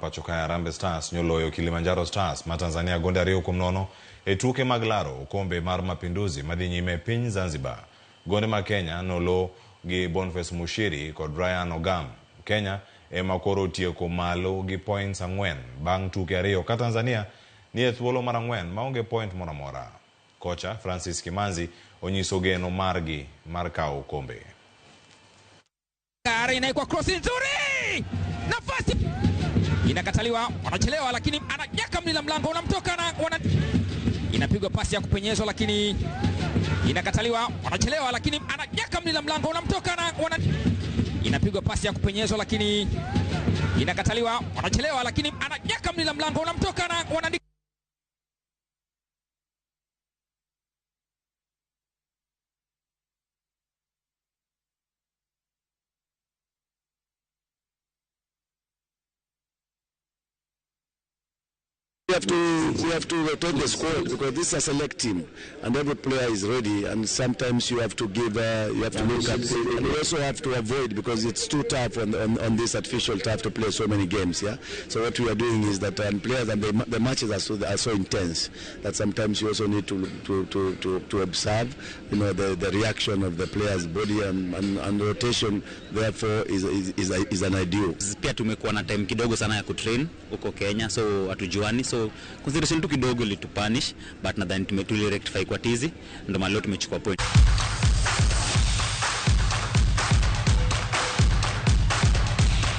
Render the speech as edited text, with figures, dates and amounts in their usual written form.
pacho kae Harambee Stars nyoloyo Kilimanjaro Stars ma Tanzania gonde 2-0 e tuke mag laro okombe mar Mapinduzi madhi nyime e piny Zanzibar. Gonde mag Kenya nolo gi Boniface Mushiri kod Ryan Ogam. Kenya ema koro otieko malo gi points 4 bang' tuke 2 ka Tanzania ni e thuolo mar 4 maonge point moro amora. Kocha Francis Kimanzi onyiso geno margi mar kawo okombe. Inaikwa cross nzuri, nafasi inakataliwa, wanachelewa, lakini anajaka mlila mlango unamtoka na wana... inapigwa pasi ya kupenyezwa, lakini inakataliwa, wanachelewa, lakini anajaka mlila mlango unamtoka na wana... inapigwa pasi ya kupenyezwa, lakini inakataliwa, wanachelewa, lakini anajaka mlila mlango unamtoka na wana... We have to rotate the squad because this is a select team and every player is ready, and sometimes you have to give, you have to look at, and you also have to avoid because it's too tough on this artificial turf to play so many games. Yeah. So what we are doing is that players and the matches are so intense that sometimes you also need to observe, you know, the reaction of the player's body and rotation. Therefore is an ideal. Pia tumekuwa na time kidogo sana ya kutrain huko Kenya, so hatujuani, so consideration tu kidogo ilitupunish, but nadhani tumetuli rectify kwa tizi, ndio maana leo tumechukua point.